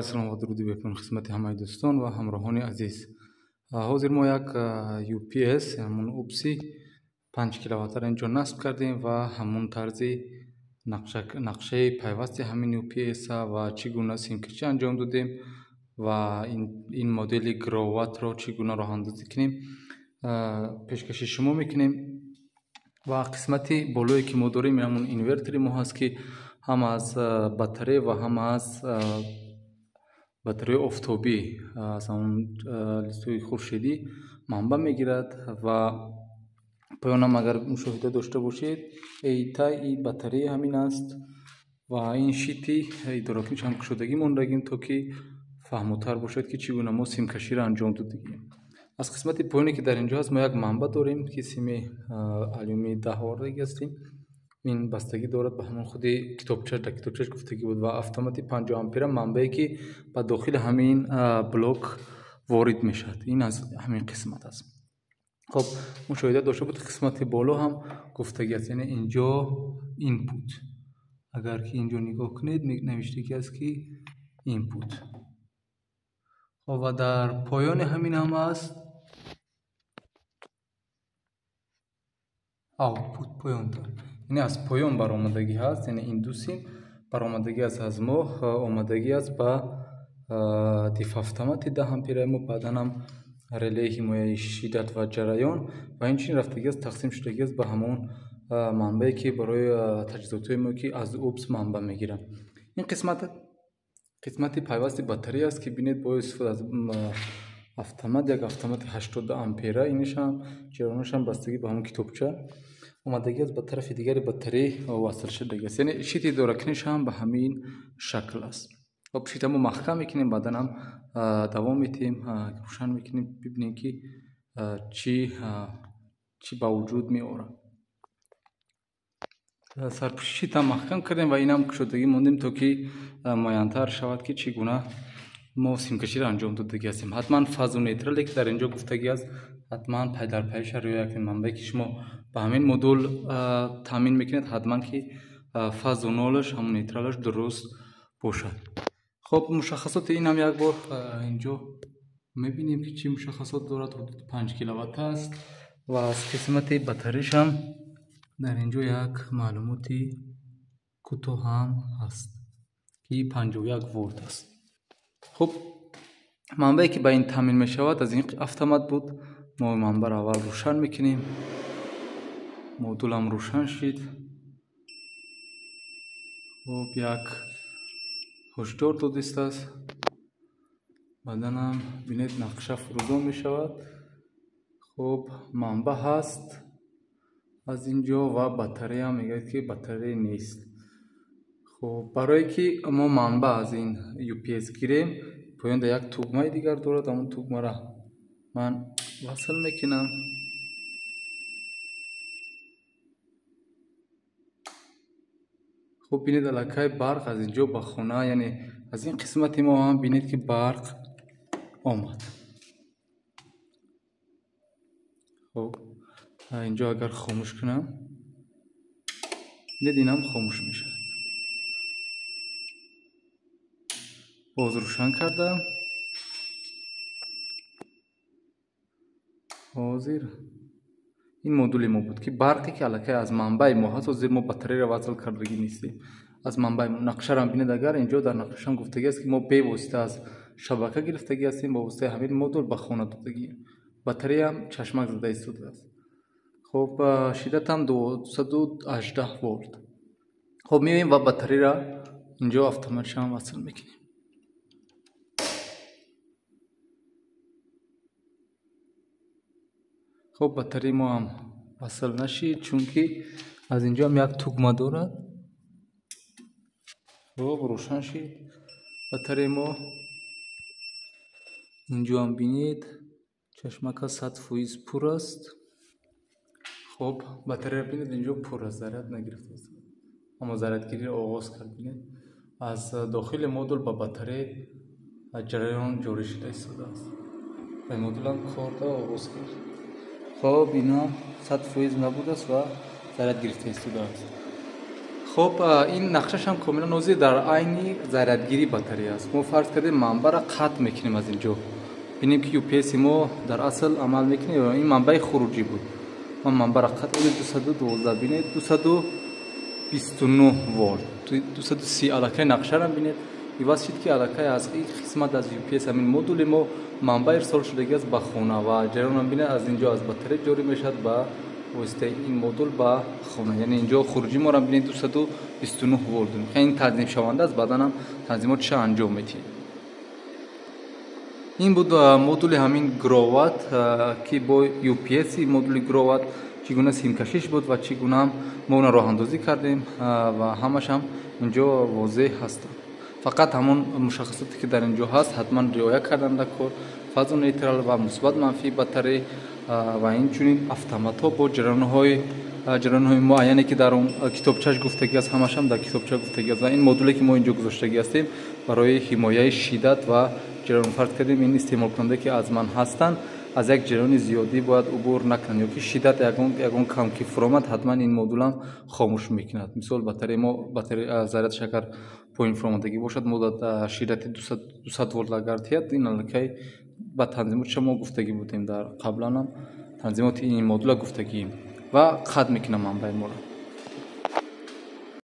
Салом ва дуруди бепоён хизмати ҳамаи дӯстон ва ҳамроҳони азиз. Ҳозир мо як UPS, ҳамон UPS-и 5 киловаттро инҷо насб кардем ва ҳамон тарзи нақшаи пайвасти ҳамин UPS ва чӣ гуна симкашӣ анҷом додем ва ин модели Growatt-ро чӣ гуна роҳандозӣ кунем пешкаши шумо мекунем. Ва қисмати болое ки мо дорем ҳамон инвертори мо ҳаст, ки ҳам аз батарея ва ҳам аз батареяи офтобӣ, аз ҳамон листҳои хуршедӣ манбаъ мегирад. Ва поёнам агар мушоҳида дошта бошед, тай батарея ҳамин аст ва ин щити идоракуниш ҳам кушодагӣ мондагим, то ки фаҳмотар бошад, ки чӣ гуна мо симкаширо анҷом додагим. Аз қисмати поёне ки дар инҷо ҳаст, мо як манбаъ дорем, ки сими алюминий 10 овардагӣ ҳастем. Ин бастагӣ дорад ба ҳамон худи китобчаш, дар китобчаш гуфтагӣ буд, ва автомати 50 ампера манбае, ки ба дохили ҳамин блок ворид мешавад. Ин аз ҳамин қисмат аст. Хоб, мушоҳида дошта буд, қисмати боло ҳам гуфтагӣ аст, яъне инҷо input. Агар ки инҷо нигоҳ кунед, навиштагӣ аст, ки input. Хоб, ва дар поёни ҳамин ҳам аст output, поёнтар. Яъне аз поён баромадагӣ ҳаст, яъне ин ду сим баромадагӣ аст аз мо, омадагӣ аст ба дифавтомати 10 ампераи мо, баъдан ҳам релеи ҳимояи шиддат ва ҷараён, ва инчунин рафтагӣ аст, тақсим шудагӣ аст ба ҳамон манбае, ки барои таҷҳизотҳои мо, ки аз УПС манбаъ мегиранд. Ин қисмати пайвасти батарея аст, ки бинед, бо истифода аз автомат, як автомати 80 ампера, инашам ҷараёнашам бастагӣ ба ҳамон китобча омадагӣ аст, ба тарафи дигари батарея васл шудагӣ аст. Яъне щити идоракуниш ҳам ба ҳамин шакл аст. Хоб, щита мо маҳкам мекунем, баъдан ҳам давом медиҳем, рӯшан мекунем, бибинем, ки чӣ ба вуҷуд меорад. Сарпӯши щитам маҳкам кардем ва инам кушодагӣ мондем, то ки муайянтар шавад, ки чӣ гуна мо симкаширо анҷом додагӣ ҳастем. Ҳатман фазу нейтрале, ки дар инҷо гуфтагӣ аст, ҳатман пайдарпайиша риоя кунед. Манбае, ки шумо ба ҳамин модул таъмин мекунед, ҳатман ки фазу нолаш, ҳамон нейтралаш дуруст бошад. Хоб, мушаххасоти ин ҳам як бор инҷо мебинем, ки чӣ мушаххасот дорад. Ҳудуди 5 киловатт аст ва аз қисмати батареяш ҳам дар инҷо як маълумоти кӯтоҳ ҳам ҳаст, ки 51 волт аст. Хуб, манбае, ки ба ин таъмин мешавад, аз ин автомат буд. Мо манбаъро аввал рӯшан мекунем. Модулам рӯшан шид. Хуб, як ҳушдор додистааст. Баъданам бинед, нақша фурӯзон мешавад. Хуб, манбаъ ҳаст аз инҷо ва батарея мегӯяд, ки батарея нест. Хуб, барое ки мо манбаъ аз ин UPS гирем, поёнда як тугмаи дигар дорад, ҳамон тугмаро ман васл мекунам. Хуб, бинед, аллакай барқ аз инҷо ба хона, яъне аз ин қисмати мо ҳам бинед, ки барқ омад. Хуб, инҷо агар хомӯш кунам, бинед, инам хомӯш мешавад. Боз рӯшан кардам. Ҳозир ин модули мо буд, ки барқе, ки аллакай аз манбаи мо ҳаст, ҳозир мо батареяро васл кардагӣ нестем. Аз манбаи мо нақшаро бинед, агар инҷо дар нақшашам гуфтагӣ аст, ки мо бевосита аз шабака гирифтагӣ ҳастем, ба воситаи ҳамин модул ба хона додагием. Батареям чашмак зада истодааст. Хуб, шиддатам 218 волт. Хуб, меоем ва батареяро инҷо автоматшам васл мекунем. Хуб, батареяи мо ҳам васл нашид, чунки аз инҷо ҳам як тугма дорад. Хуб, рӯшан шид батареяи мо. Инҷо ҳам бинед, чашмака 100% пур аст. Хуб, батарея бинед, инҷо пур аст, заряд нагирифтааст, аммо зарядгириро оғоз кард. Бинед, аз дохили модул ба батарея ҷараён ҷорӣ шуда истодааст ва модулам корда оғоз кард. Хоб, ина 100% набудааст ва заряд гирифта истодааст. Хоб, ин нақшашам комилан ҳозир дар айни зарядгирии батарея аст. Мо фарз кардем, манбаъра қатъ мекунем аз инҷо. Бинем, ки UPS мо дар асл амал мекунем. Ин манбаи хуруҷӣ буд. Ман манбаъра қатъ, 212, бинед, 229 волт, 230. Аллакай нақшарам бинед, иваз шид, ки аллакай аз ин қисмат, аз UPS, ҳамин модули мо манбаъ ирсол шудагӣ аст ба хона. Ва ҷараёнам бинед, аз инҷо, аз батарея ҷорӣ мешавад ба воситаи ин модул ба хона. Яъне инҷо хуруҷи моро бинед, 229 волт. Ин танзимшаванда аст, баъдан ҳам танзимотша анҷом медиҳем. Ин буд модули ҳамин Гроват, ки бо UPS модули Гроват чӣ гуна симкашиш буд ва чӣ гуна мо онро роҳандозӣ кардем, ва ҳамашам инҷо возеҳ ҳастанд. Фақат ҳамон мушаххасоте, ки дар инҷо ҳаст, ҳатман риоя кардан дар кор: фазо, нейтрал ва мусбат, манфии батарея ва инчунин автоматҳо бо ҷараёнҳои муайяне, ки дар он китобчааш гуфтагӣ аст. Ҳамашам дар китобча гуфтагӣ аст. Ва ин модуле, ки мо инҷо гузоштагӣ ҳастем, барои ҳимояи шиддат ва ҷараён. Фарз кардем, ин истеъмолкунанда, ки аз ман ҳастанд, аз як ҷараёни зиёдӣ бояд убур накунанд ё ки шиддат ягон кам ки фуромад, ҳатман ин модулам хомӯш мекунад. Мисол, батареяи мо, батарея зарядаш агар поин фуромадагӣ бошад, мо шиддати 200 волт агар диҳад, ин аллакай ба танзимотша мо гуфтагӣ будем, дар қабланам танзимоти ин модула гуфтагием, ва қатъ мекунам манбаи моро.